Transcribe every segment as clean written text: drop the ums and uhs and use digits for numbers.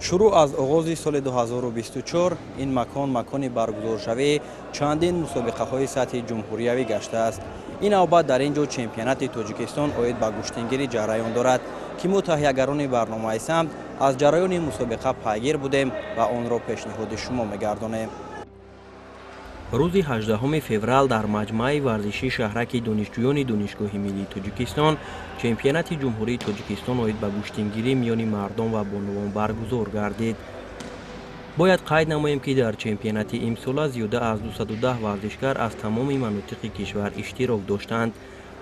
Шурӯъ аз оғози соли 2024 ин макон макони баргузоршавии чандин мусобиқаҳои сатҳи ҷумҳуриявӣ гаштааст. Ин навбат дар ин ҷо чемпионати Тоҷикистон оид ба гӯштингирӣ ҷараён дорад, ки мо таҳиягарони барномаи самт аз ҷараёни мусобиқа пайгир будем ва онро пешниҳоди шумо мегардонем. Рӯзи 18 феврал дар маҷмӯаи варзишии шаҳраки донишҷӯёни Донишгоҳи миллии Тоҷикистон чемпионати Ҷумҳурии Тоҷикистон оид ба гӯштингирӣ миёни мардон ва бонувон баргузор гардид. Бояд қайд намоем, ки дар чемпионати имсола зиёда аз 210 варзишгар аз тамоми манотиқи кишвар иштирок доштанд.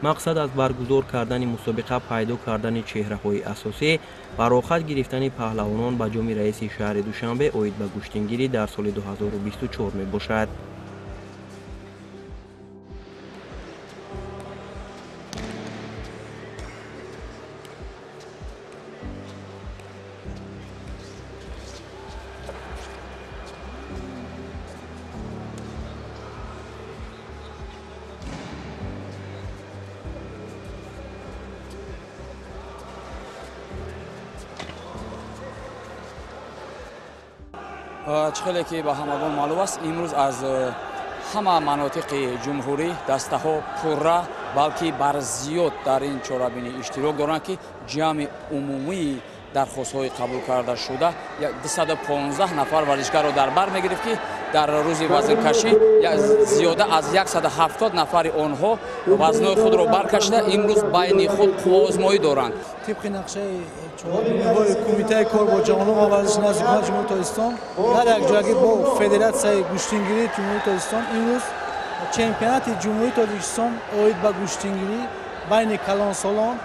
Мақсад аз баргузор кардани мусобиқа пайдо кардани чеҳраҳои асосӣ ва роҳхат гирифтани паҳлавонон ба ҷоми раиси шаҳри Душанбе оид ба гӯштингирӣ дар соли 2024 мебошад. Чӣ хеле ки ба ҳамагон маълум аст, имрӯз аз ҳама манотиқи ҷумҳурӣ дастаҳо пурра, балки барзиёд дар ин чорабинӣ иштирок доранд, ки ҷамъи умумии дархостҳои қабул карда шуда 215 нафар варзишгарро дар бар мегирифт, ки дар рӯзи вазнкашӣ зиёда аз 170 нафари онҳо вазнҳои худро баркашида имрӯз байни худ қувваозмоӣ доранд. Тибқи нақшаи чорабиниҳои Кумитаи кор бо ҷавонон ва варзиш назди Ҳукумати Ҷумҳурии Тоҷикистон дар якҷоягӣ бо Федератсияи гӯштингирии Ҷумҳурии Тоҷикистон имрӯз чемпионати Ҷумҳурии Тоҷикистон оид ба гӯштингирӣ байни калонсолон,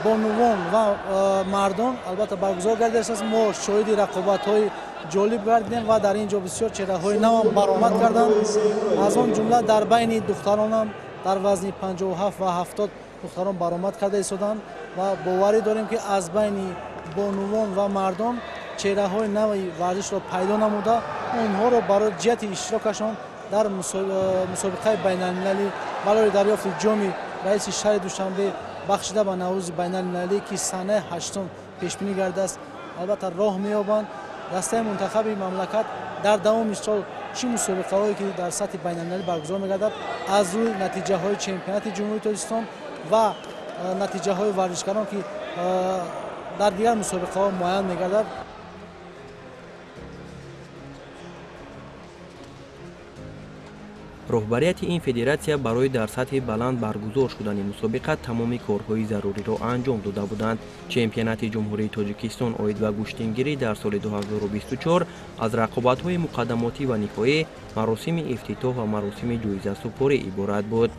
бонувон ва мардон албатта баргузор гардидааст. Мо шоҳиди рақобатҳои ҷолиб гардидем ва дар ин ҷо бисёр чеҳраҳои навам баромад карданд. Аз он ҷумла дар байни духтаронам дар вазни 57 ва 70 духтарон баромад карда истоданд ва боварӣ дорем, ки аз байни бонувон ва мардон чеҳраҳои нави варзишро пайдо намуда онҳоро барои ҷиҳати иштирокашон дар мусобиқаи байналмилалӣ барои дарёфти ҷоми раиси шаҳри Душанбе бахшида ба Наврӯзи байналмилалӣ, ки санаи 8 пешбинӣ гардааст, албатта роҳ меёбанд. Дастаи мунтахаби мамлакат дар давоми сол чӣ мусобиқаҳое ки дар сатҳи байналмилалӣ баргузор мегардад, аз рӯи натиҷаҳои чемпионати Ҷумҳурии Тоҷикистон ва натиҷаҳои варзишгарон, ки дар дигар мусобиқаҳо муайян мегардад. Роҳбарияти ин федератсия барои дар сатҳи баланд баргузор шудани мусобиқа тамоми корҳои заруриро анҷом дода буданд. Чемпионати Ҷумҳурии Тоҷикистон оид ба гӯштингирӣ дар соли 2024 аз рақобатҳои муқаддамотӣ ва ниҳоӣ, маросими ифтитоҳ ва маросими ҷоизасупорӣ иборат буд.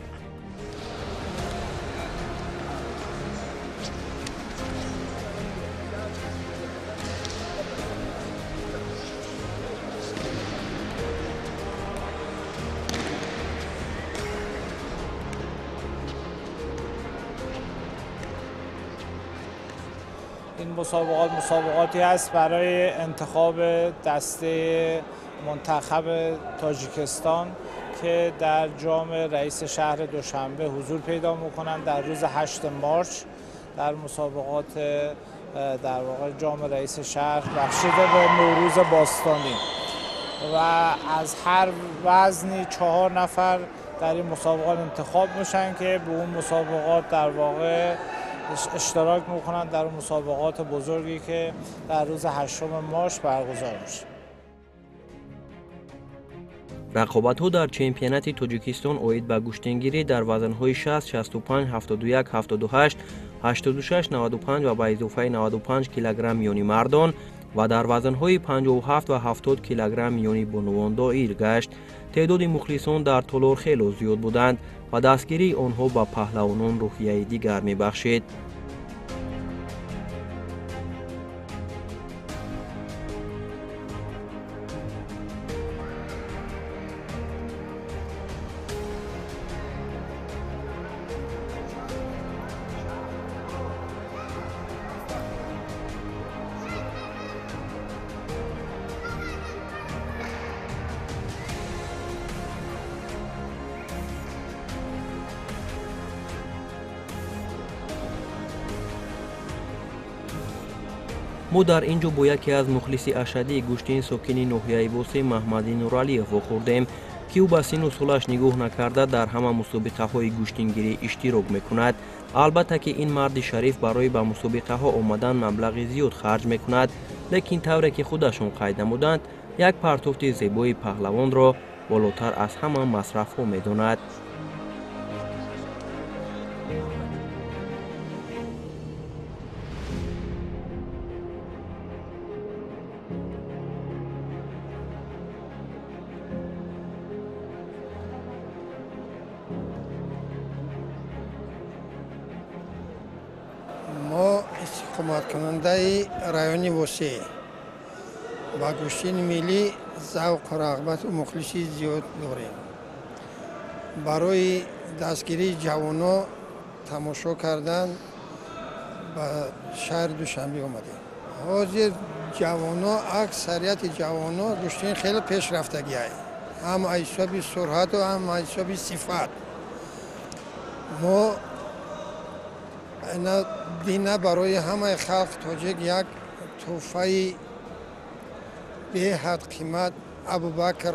این مسابقات مسابقاتی است برای انتخاب دسته منتخب تاجیکستان که در جام رئیس شهر دوشنبه حضور پیدا میکنند. در روز 8 مارچ در مسابقات در واقع جام رئیس شهر بخشیده به نوروز باستانی و از هر وزنی 4 نفر در این مسابقات انتخاب میشن که به اون مسابقات در واقع اشتراک میکنن در مسابقات بزرگی که در روز 8 مارس برگزار میشه. Рақобатҳо дар чемпионати Тоҷикистон оид ба гӯштингирӣ дар вазнҳои 60, 65, 71, 78, 86, 95 ва ба изофаи 95 килограмм миёни мардон ва дар вазнҳои 57 ва 70 килограмм миёни бонувон доир гашт. Теъдоди мухлисон дар толор хело зиёд буданд ва дастгирии онҳо ба паҳлавонон рӯҳияи дигар мебахшид. Мо дар ин ҷо бо яке аз мухлиси ашаддии гӯштин, сокини ноҳияи Восеъ Маҳмади Нуралиев вохӯрдем, ки ӯ ба синну солаш нигоҳ накарда дар ҳама мусобиқаҳои гӯштингирӣ иштирок мекунад. Албатта ки ин марди шариф барои ба мусобиқаҳо омадан маблағи зиёд харҷ мекунад, лекин тавре ки худашон қайд намуданд, як партофти зебои паҳлавонро болотар аз ҳама масрафҳо медонад. Мо истиқоматкунандаи райони Восеъ ба гӯштини миллӣ завқу рағбату мухлисӣ зиёд дорем. Барои дастгирии ҷавоно тамошо кардан ба шаҳри Душанбе омадем. Ҳозир ҷавоно, аксарияти ҷавоно гӯштин хеле пешрафтагиай, ҳам аз ҳисоби суръату ҳам аз ҳисоби сифат. Мо дина барои ҳамаи халқи тоҷик як тӯҳфаи беҳад қимат Абубакр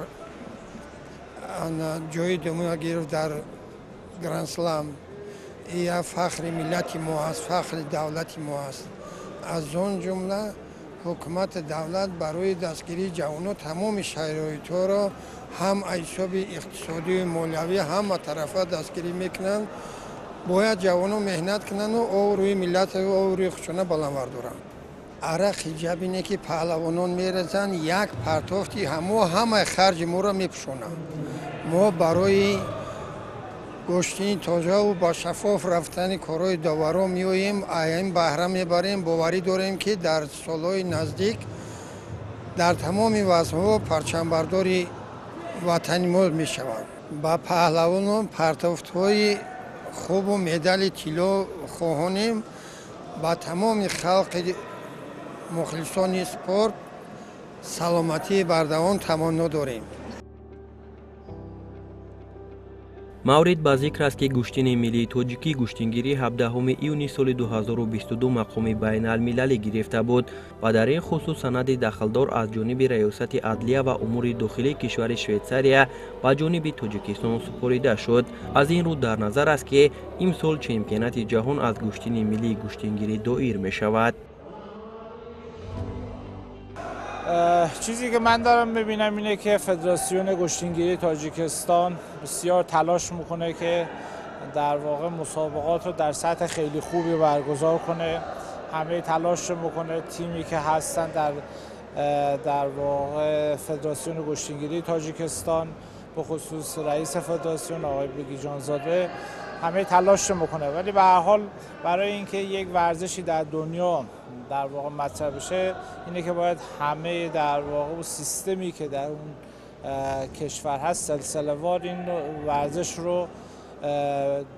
ҷои дуюмро гирифт дар Гранд-слам. Ин як фахри миллати мо аст, фахри давлати мо аст. Аз он ҷумла ҳукумати давлат барои дастгирии ҷавонон тамоми шароитҳоро ҳам аз ҳисоби иқтисодию молиявӣ ҳама тарафа дастгирӣ мекунанд. Бояд ҷавонон меҳнат кунанду обрӯи миллату обрӯи худшона баланд бардоранд. Арақи ҷабине ки паҳлавонон мерезанд, як партофти ҳамо ҳамаи харҷи моро мепӯшонанд. Мо барои гӯштини тозаву ба шаффоф рафтани корҳои доваро меоем, ин баҳра мебарем. Боварӣ дорем, ки дар солҳои наздик дар тамоми вазнҳо парчамбардори ватани мо мешаванд. Ба паҳлавонон партофтҳои хубу медали тилло хоҳонем. Ба тамоми халқи мухлисони спорт саломатии бардавом таманно дорем. Маврид ба зикр аст, ки гӯштини миллии тоҷикӣ гӯштингирӣ 17 июни соли 2022 мақоми байналмилалӣ гирифта буд ва дар ин хусус санади дахлдор аз ҷониби Раёсати адлия ва умури дохилии кишвари Швейтсария ба ҷониби Тоҷикистон супорида шуд. Аз ин рӯ дар назар аст, ки имсол чемпионати ҷаҳон аз гӯштини миллии гӯштингирӣ доир мешавад. چیزی که من دارم میبینم اینه که فدراسیون گشتینگیری تاجیکستان بسیار تلاش میکنه که در واقع مسابقات رو در سطح خیلی خوبی برگزار کنه. همه تلاش رو میکنه. تیمی که هستن در واقع فدراسیون گشتینگیری تاجیکستان، به خصوص رئیس فدراسیون آقای بگیجانزاده، همه تلاش رو میکنه. ولی به هر حال برای اینکه یک ورزشی در دنیا در واقع مطرح بشه، اینه که باید همه در واقع اون سیستمی که در اون کشور هست سلسله وار این ورزش رو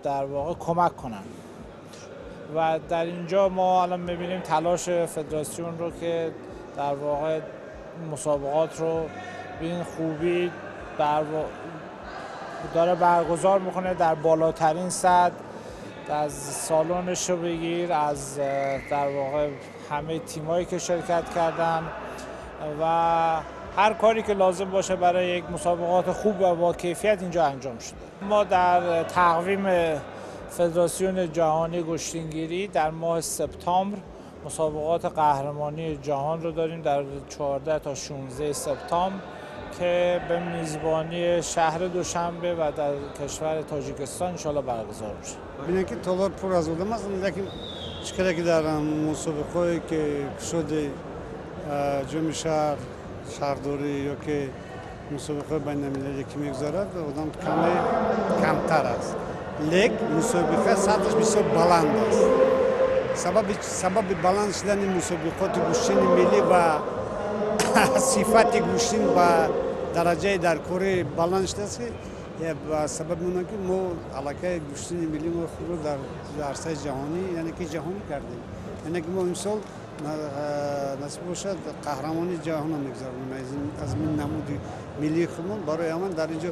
در واقع کمک کنن. و در اینجا ما الان میبینیم تلاش فدراسیون رو که در واقع مسابقات رو به این خوبی داره برگزار میکنه در بالاترین سطح، از سالنش رو بگیر، از در واقع همه تیمایی که شرکت کردن و هر کاری که لازم باشه برای یک مسابقات خوب و با کیفیت اینجا انجام شده. ما در تقویم فدراسیون جهانی گشتینگیری در ماه سپتامبر مسابقات قهرمانی جهان رو داریم در 14 تا 16 سپتامبر که به میزبانی شهر دوشنبه و در کشور تاجیکستان انشالله برگزار میشه. ببینید که تالار پر از آدم است، لیکن چقدر که در مسابقه‌ای که شده جام شهر، شهرداری یا که مسابقه بین‌المللی که میگذارد آدم کمتر است. لیک مسابقه سطحش بسیار بلند است. سبب بلند شدن مسابقات گوشتین ملی و صفت گوشتین با درجه در کره بلند شده است که سبب مونه که ما علاقه گوشتین ملی ما خود رو در عرصه جهانی، یعنی که جهانی کردیم. یعنی که ما امسال نصیب باشد قهرمانی جهان رو میگذاریم از این نمود ملی خودمون. برای من در اینجا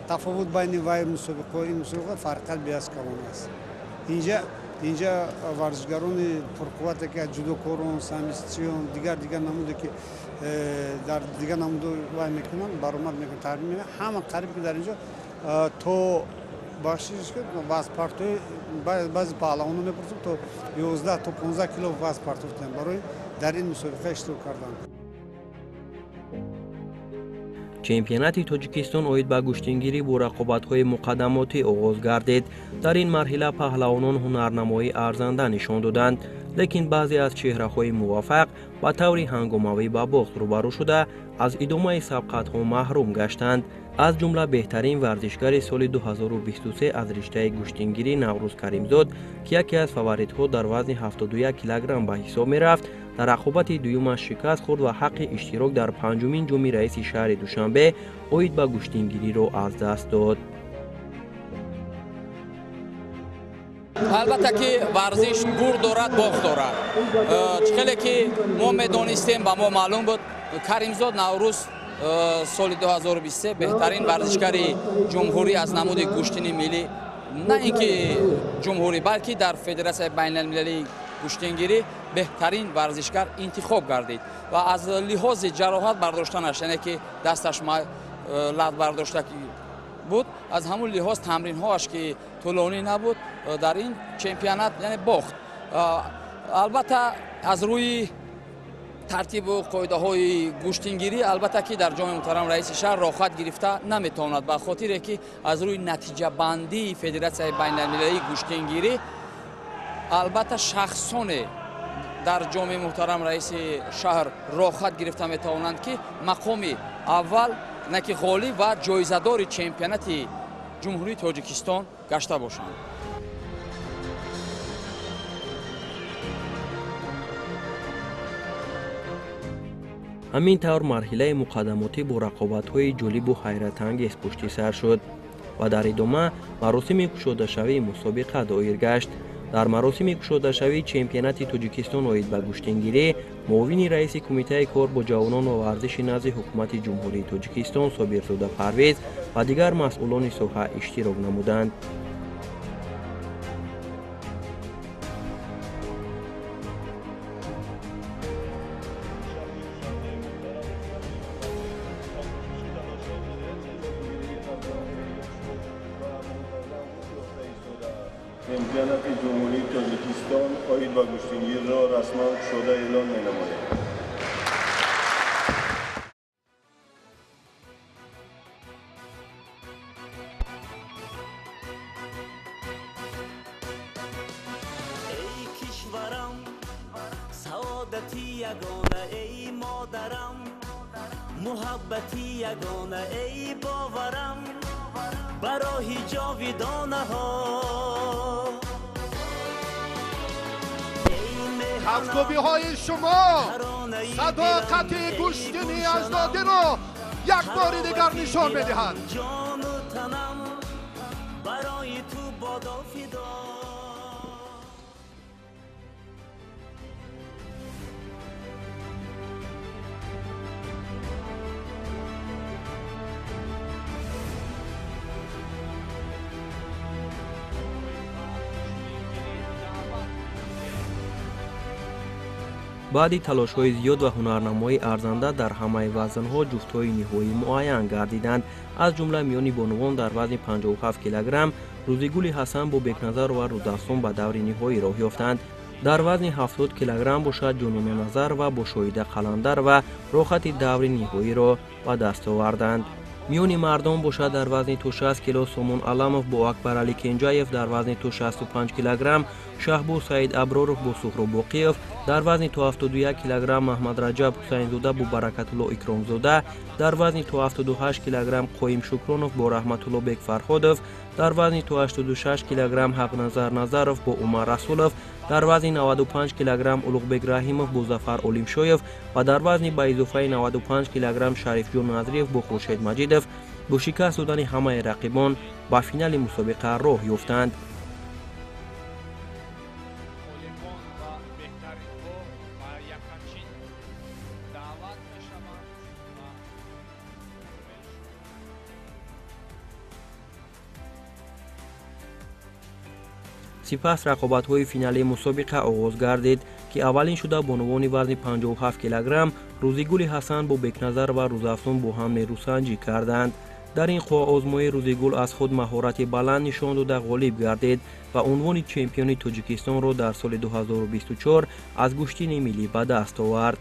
تفاوت بین وای مسابقه و این مسابقه فرقت بیاز کلان است. اینجا Инҷа варзишгарони пурқуввате ки аз ҷудокорон, самбистчиён, дигар дигар намуде ки дар дигар намудо вай мекунанд, баромад мекунанд, таҳрим мекунанд, ҳама қариб ки дар инҷо то бахшиш вазн партои баъзе паҳлавонро мепурсем, то 11 то 15 кило вазн партофтанд барои дар ин мусобиқа иштирок кардан. Чемпионати Тоҷикистон оид ба гӯштингирӣ бо рақобатҳои муқаддамотӣ оғоз гардид. Дар ин марҳила паҳлавонон ҳунарнамоии арзанда нишон доданд, лекин баъзе аз чеҳраҳои муваффақ ба таври ҳангомавӣ ба бохт рӯбарӯ шуда, аз идомаи сабқатҳо маҳрум гаштанд. Аз ҷумла беҳтарин варзишгари соли 2023 аз риштаи гӯштингирӣ Наврӯз Каримзод, ки яке аз фаворитҳо дар вазни 71 килограмм ба ҳисоб мерафт, дар рақобати дуюмаш шикаст хӯрд ва ҳаққи иштирок дар панҷумин ҷоми раиси шаҳри Душанбе оид ба гӯштингириро аз даст дод. Албатта ки варзиш бурд дорад, бохт дорад. Чӣ хеле ки мо медонистем, ба мо маълум буд, Каримзод Наврӯз соли 2023 беҳтарин варзишгари ҷумҳурӣ аз намуди гӯштини миллӣ, на ин ки ҷумҳурӣ, балки дар федератсияи байналмилалии гӯштингирӣ беҳтарин варзишгар интихоб гардид ва аз лиҳози ҷароҳат бардоштанаш, яъне ки дасташ лат бардошта буд, аз ҳамун лиҳоз тамринҳоаш ки тӯлонӣ набуд, дар ин чемпионат яъне бохт. Албатта, аз рӯи тартибу қоидаҳои гӯштингирӣ, албатта ки дар ҷоми муҳтарам раиси шаҳр роҳат гирифта наметавонад, ба хотире ки аз рӯи натиҷабандии федератсияи байналмилалии гӯштингирӣ, албатта, шахсоне дар ҷоми муҳтарам раиси шаҳр роҳат гирифта метавонанд, ки мақоми аввал, на ки ғолиб ва ҷоизадори чемпионати ҷумҳурии Тоҷикистон гашта бошанд. Ҳамин тавр марҳилаи муқаддамотӣ бо рақобатҳои ҷолибу ҳайратангез пушти сар шуд ва дар идома маросими кушодашавии мусобиқа доир гашт. Дар маросими кушодашавии чемпионати Тоҷикистон оид ба гӯштингирӣ муовини раиси Кумитаи кор бо ҷавонон ва варзиши назди Ҳукумати Ҷумҳурии Тоҷикистон Собирзода Парвез ва дигар масъулони соҳа иштирок намуданд. Чемпионати Ҷумҳурии Тоҷикистон оид ба гӯштингирро расман кушода эълон менамоем. Эй кишварам, саодати ягона, эй модарам, муҳаббати ягона, эй боварам ба роҳи ҷовидонаҳо. Кафкӯбиҳои шумо садоқати гӯштини аҷдодиро як бори дигар нишон медиҳад. Ҷону танам барои ту бодо фидо. Баъди талошҳои зиёд ва ҳунарнамоии арзанда дар ҳамаи вазнҳо ҷуфтҳои ниҳоӣ муайян гардиданд. Аз ҷумла миёни бонувон дар вазни 57 килограмм Рӯзигули Ҳасан бо Бекназарова Рӯзафзон ба даври ниҳоӣ роҳ ёфтанд. Дар вазни 70 килограмм бошад, Ҷунуна Назарова бо Шоҳида Қаландарова роҳхати даври ниҳоиро ба даст оварданд. Миёни мардон бошад, дар вазни то 60 кило Сомон Аламов бо Акбарали Кенҷаев, дар вазни то 65 килограмм Шаҳбоз Саид Аброров бо Суҳроб Боқиев, дар вазни то 71 килограмм Маҳмадраҷаб Ҳусайнзода бо Баракатулло Икромзода, дар вазни то 78 килограмм Қоим Шукронов бо Раҳматулло Бекфарҳодов, дар вазни то 86 килограмм Ҳақназар Назаров бо Умар Расулов, дар вазни 95 килограмм Улуғбек Раҳимов бо Зафар Олимшоев ва дар вазни ба изофаи 95 килограмм Шарифҷон Назриев бо Хуршед Маҷидов бо шикаст додани ҳамаи рақибон ба финали мусобиқа роҳ ёфтанд. Сипас рақобатҳои финалии мусобиқа оғоз гардид, ки аввалин шуда бонувони вазни 57 килограмм Рӯзигули Ҳасан бо Бекназар ва Рӯзафзун бо ҳам нерӯсанҷӣ карданд. Дар ин қувваозмоӣ Рӯзигул аз худ маҳорати баланд нишон дода ғолиб гардид ва унвони чемпиони Тоҷикистонро дар соли 2024 аз гӯштини миллӣ ба даст овард.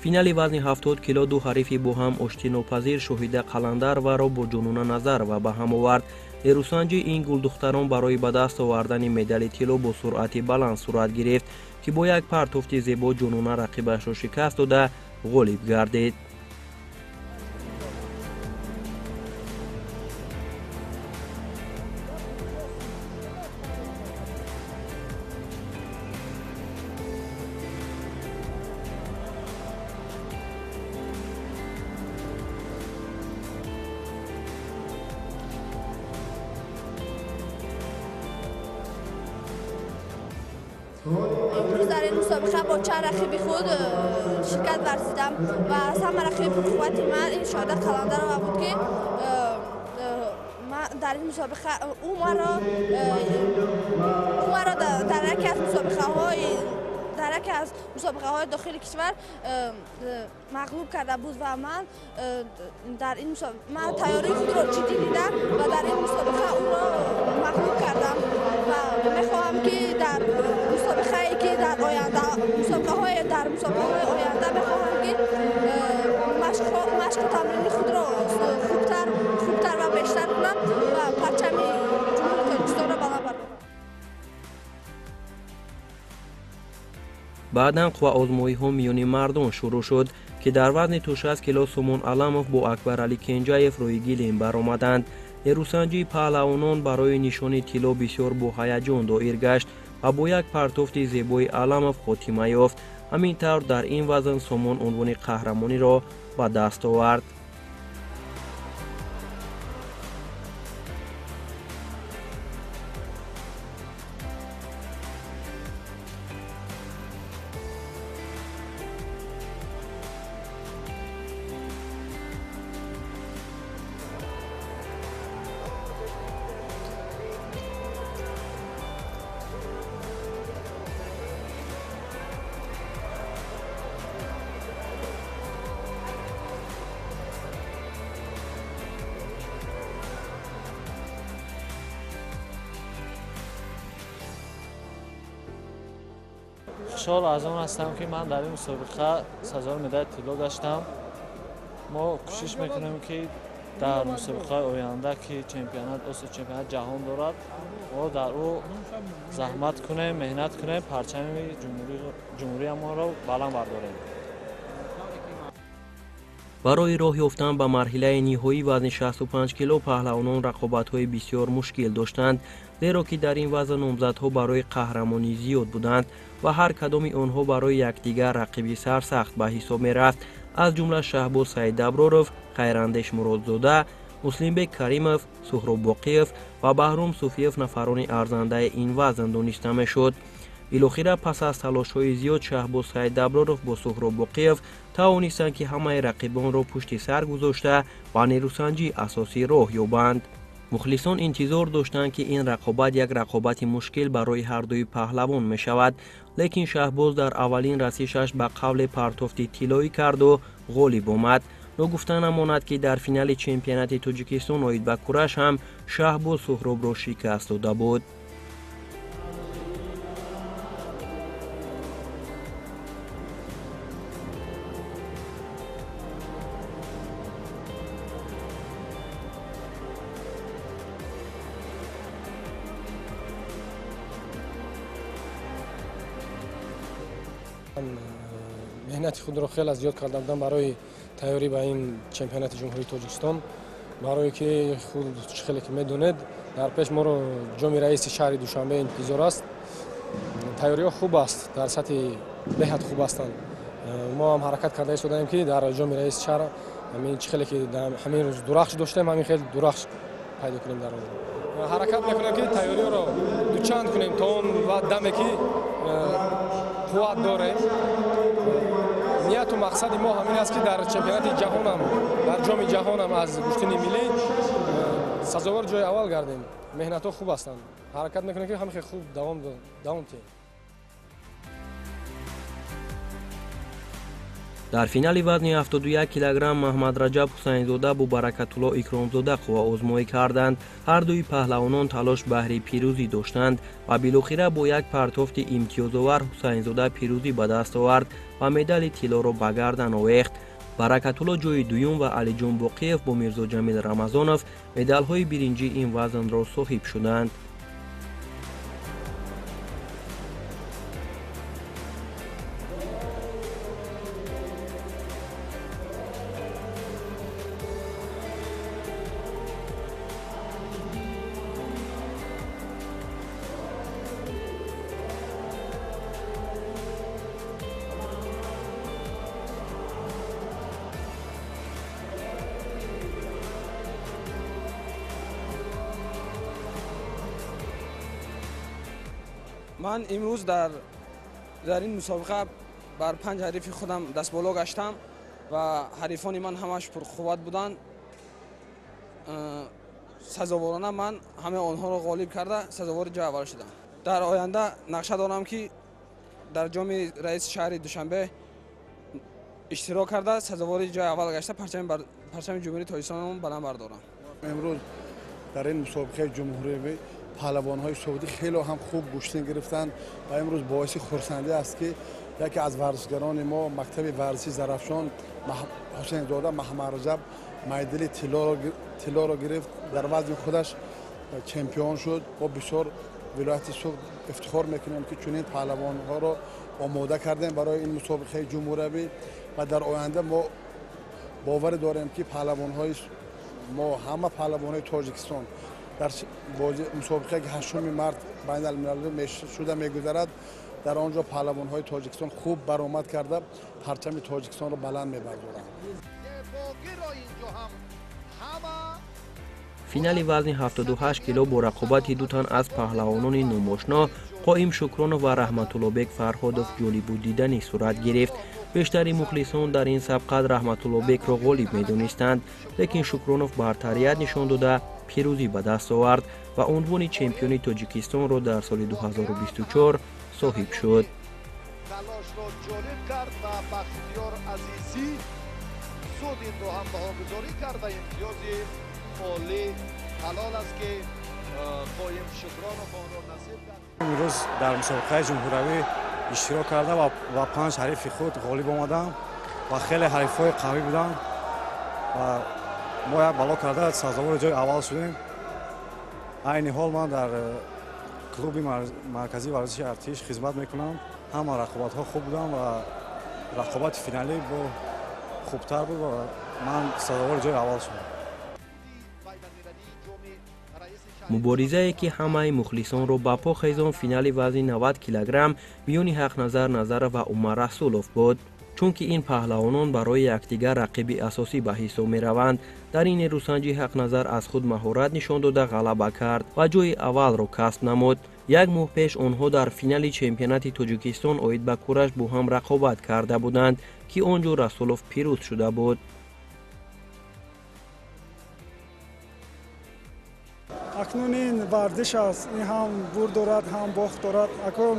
Финали вазни 70 кило ду ҳарифи бо ҳам оштинопазир Шоҳида Қаландарваро бо Ҷунуна Назарова ба ҳам овард. Нерӯсанҷи ин гулдухтарон барои ба даст овардани медали тилло бо суръати баланд сурат гирифт, ки бо як партофти зебо Ҷунуна рақибашро шикаст дода ғолиб гардид. امروز در این مسابقه با چند رقیب خود شرکت ورزیدم و از همه رقیب پرقوت من این شاهده قلندرова بود که من در این مسابقه او مرا در یکی از مسابقه های داخل کشور مغلوب کرده بود و من در این من تیاری خود را جدی دیدم و در این مسابقه او را مغلوب کردم و میخواهم که در مسابقه که در آینده مسابقه های آینده میخواهم که مشق و تمرین خود را خوبتر و بیشتر کنم و پرچم جمهوری تاجیکستان را بالا برم. Баъдан қувваозмоиҳо миёни мардон шурӯъ шуд, ки дар вазни то 60 кило Сомон Аламов бо Акбаралӣ Кенҷаев рӯи гилем баромаданд. Нерӯсанҷии паҳлавонон барои нишони тилло бисёр бо ҳаяҷон доир гашт ва бо як партофти зебои Аламов хотима ёфт. Ҳамин тавр дар ин вазн Сомон унвони қаҳрамониро ба даст овард. Хушҳол аз он ҳастам, ки ман дар ин мусобиқа сазовори медали тилло гаштам. Мо кӯшиш мекунем, ки дар мусобиқаи оянда, ки чемпионат Осиё, чемпионат ҷаҳон дорад, мо дар ӯ заҳмат кунем, меҳнат кунем, парчами ҷумҳуриямонро баланд бардорем. Барои роҳ ёфтан ба марҳилаи ниҳоии вазни 65 кило паҳлавонон рақобатҳои бисёр мушкил доштанд, зеро ки дар ин вазн номзадҳо барои қаҳрамонӣ зиёд буданд ва ҳар кадоми онҳо барои якдигар рақиби сарсахт ба ҳисоб мерафт. Аз ҷумла Шаҳбоз Саидаброров, Хайрандеш Муродзода, Муслимбек Каримов, Суҳроб Боқиев ва Баҳром Суфиев нафарони арзандаи ин вазн дониста мешуд. Билохира пас аз талошҳои зиёд Шаҳбоз Саидаброров бо Суҳроб Боқиев тавонистанд, ки ҳамаи рақибонро пушти сар гузошта ба нерӯсанҷии асосӣ роҳ ёбанд. Мухлисон интизор доштанд, ки ин рақобат як рақобати мушкил барои ҳардуи паҳлавон мешавад, лекин Шаҳбоз дар аввалин расишаш ба қавле партофти тиллоӣ карду ғолиб омад. Ногуфта намонад, ки дар финали чемпионати Тоҷикистон оид ба кураш ҳам Шаҳбоз Суҳробро шикаст дода буд. Меҳнати худро хеле зиёд карда будам барои тайёрӣ ба ин чемпионати ҷумҳурии Тоҷикистон, барое ки худ чӣ хеле ки медонед, дар пеш моро ҷоми раиси шаҳри Душанбе интизор аст. Тайёриҳо хуб аст, дар сатҳи беҳад хуб ҳастанд. Мо ҳам ҳаракат карда истодаем, ки дар ҷоми раиси шаҳр ҳамин чӣ хеле ки ҳамин рӯз дурахш доштем, ҳамин хел дурахш пайдо кунем. Дар он ҳаракат мекунем, ки тайёриро дучанд кунем то он даме ки қувват дорем. Нияту мақсади мо ҳамин аст, ки дар чемпионати ҷаҳонам, дар ҷоми ҷаҳонам аз гӯштини миллӣ сазовор ҷои аввал гардем. Меҳнатҳо хуб ҳастанд, ҳаракат мекунем, ки ҳамин хел хуб давом диҳем. Дар финали вазни 71 килограмм Маҳмадраҷаб Ҳусайнзода бо Баракатулло Икромзода қувваозмоӣ карданд. Ҳар дуи паҳлавонон талош баҳри пирӯзӣ доштанд ва билохира бо як партофти имтиёзовар Ҳусайнзода пирӯзӣ ба даст овард ва медали тиллоро ба гардан овехт. Баракатулло ҷои дуюм ва Алиҷон Боқиев бо Мирзоҷамил Рамазонов медалҳои биринҷии ин вазнро соҳиб шуданд. Ман имрӯз дар ин мусобиқа бар 5 ҳарифи худам дастболо гаштам ва ҳарифони ман ҳамаш пурқувват буданд. Сазоворона ман ҳамаи онҳоро ғолиб карда сазовори ҷои аввал шудам. Дар оянда нақша дорам, ки дар ҷоми раиси шаҳри Душанбе иштирок карда сазовори ҷои аввал гашта парчами Ҷумҳурии Тоҷикистонро баланд бардорам. Имрӯз дар ин мусобиқаи ҷумҳуриявӣ паҳлавонҳои суғдӣ хеле ҳам хуб гӯштин гирифтанд ва имрӯз боиси хурсандӣ аст, ки яке аз варзишгарони мо мактаби варзиши Зарафшон Ҳусейнзода Маҳмадраҷаб майдали тиллоро гирифт, дар вазни худаш чемпион шуд. Мо бисёр вилояти Суғд ифтихор мекунем, ки чунин паҳлавонҳоро омода кардем барои ин мусобиқаи ҷумҳуриявӣ ва дар оянда мо боварӣ дорем, ки паҳлавонҳои мо ҳама паҳлавонҳои Тоҷикистон дар мусобиқае ки 8 март байналмилалӣ шуда мегузарад, дар он ҷо паҳлавонҳои Тоҷикистон хуб баромад карда парчами Тоҷикистонро баланд мебардоранд. Финали вазни 78 кило бо рақобати ду тан аз паҳлавонони номошно Қоим Шукронов ва Раҳматуллобек Фарҳодов ҷолибу диданӣ сурат гирифт. Бештари мухлисон дар ин сабқат Раҳматуллобекро ғолиб медонистанд, лекин Шукронов бартарият нишон дода пирӯзӣ ба даст овард ва унвони чемпиони Тоҷикистонро дар соли 2024 соҳиб шуд. Талошро ҷолиб кард ва Бахтиёр Азизӣ суд инро ҳам баҳогузорӣ кард ва имтиёзи олӣ ҳалол аст, ки Қоим Шукронов онро насиб кард. Имрӯз дар мусобиқаи ҷумҳуриявӣ иштирок карда ва 5 ҳарифи худ ғолиб омадам ва хеле ҳарифҳои қавӣ буданд ва мо як бало карда сазовори ҷои аввал шудем. Айни ҳол ман дар клуби марказии варзиши артиш хизмат мекунам. Ҳама рақобатҳо хуб буданд ва рақобати финалӣ бо хубтар буд ва ман сазовори ҷои аввал шудам. Муборизае ки ҳамаи мухлисонро ба по хезон финали вазни 90 килограмм миёни Ҳақназар Назаров ва Умар Расулов буд, чунки ин паҳлавонон барои якдигар рақиби асосӣ ба ҳисоб мераванд. Дар ин нерӯсанҷӣ Ҳақназар аз худ маҳорат нишон дода ғалаба кард ва ҷои аввалро касб намуд. Як моҳ пеш онҳо дар финали чемпионати Тоҷикистон оид ба кураш бо ҳам рақобат карда буданд, ки он ҷо Расулов пирӯз шуда буд. Акнун ин варзиш аст, ин ҳам бурд дорад, ҳам бохт дорад. Акнун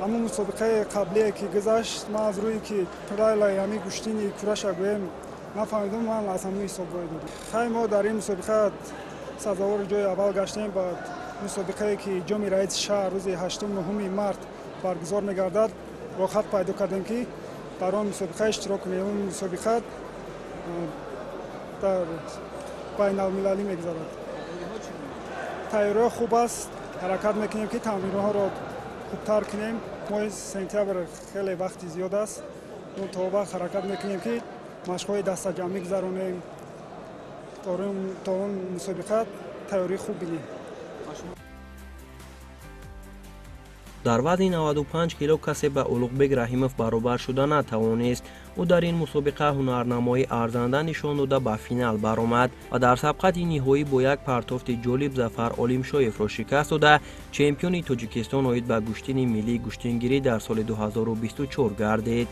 ҳамун мусобиқаи қаблие ки гузашт, ман аз рӯи ки правилаи ҳамин гӯштини кураша гӯем нафаҳмидам, ман аз ҳамун ҳисоб рой додам. Хай, мо дар ин мусобиқа сазовори ҷои аввал гаштем. Ба мусобиқае ки ҷоми раиси шаҳр рӯзи 8-9 март баргузор мегардад, роҳат пайдо кардем, ки дар он мусобиқа иштирок кунем. Он мусобиқа дар байналмилалӣ мегузарад. Тайёриҳо хуб аст, ҳаракат мекунем, ки тамринҳоро хубтар кунем. Моҳи сентябр хеле вақти зиёд аст, мо то вақт ҳаракат мекунем, ки машқҳои дастаҷамъӣ гузаронем, то он мусобиқа тайёрии хуб бинем. Дар вазни 95 кило касе ба Улуғбек Раҳимов баробар шуда натавонист. Ӯ дар ин мусобиқа ҳунарнамоии арзанда нишон дода ба финал баромад ва дар сабқати ниҳоӣ бо як партофти ҷолиб Зафар Олимшоевро шикаст дода чемпиони Тоҷикистон оид ба гӯштини миллии гӯштингирӣ дар соли 2024 гардид.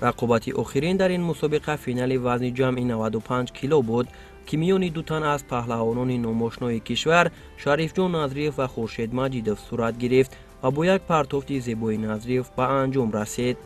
Рақобати охирин дар ин мусобиқа финали вазни ҷамъи 95 кило буд, ки миёни ду тан аз паҳлавонони номошнои кишвар Шарифҷон Назриев ва Хуршед Маҷидов сурат гирифт ва бо як партофти зебои Назриев ба анҷом расид.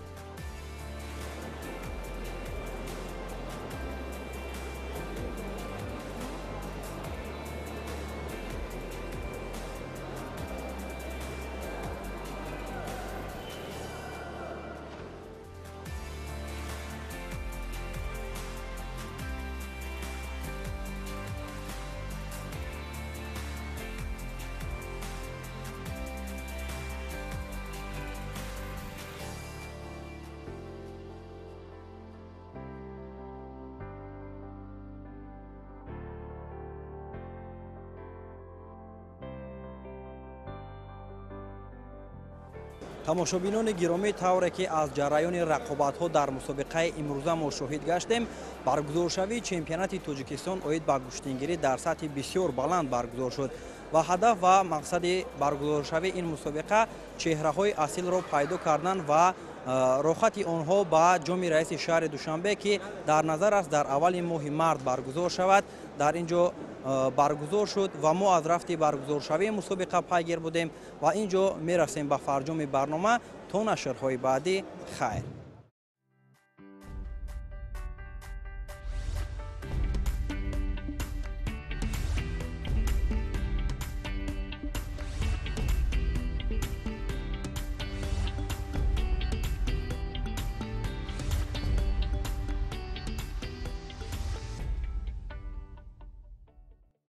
Тамошобинони гиромӣ, тавре ки аз ҷараёни рақобатҳо дар мусобиқаи имрӯза мо шоҳид гаштем, баргузоршавии чемпионати Тоҷикистон оид ба гӯштингирӣ дар сатҳи бисёр баланд баргузор шуд ва ҳадаф ва мақсади баргузоршавии ин мусобиқа чеҳраҳои асилро пайдо кардан ва рохати онҳо ба ҷоми раиси шаҳри Душанбе, ки дар назар аст дар аввали моҳи март баргузор шавад, дар ин ҷо баргузор шуд ва мо аз рафти баргузоршавии мусобиқа пайгир будем ва ин ҷо мерасем ба фарҷоми барнома. То нашрҳои баъдӣ, хайр.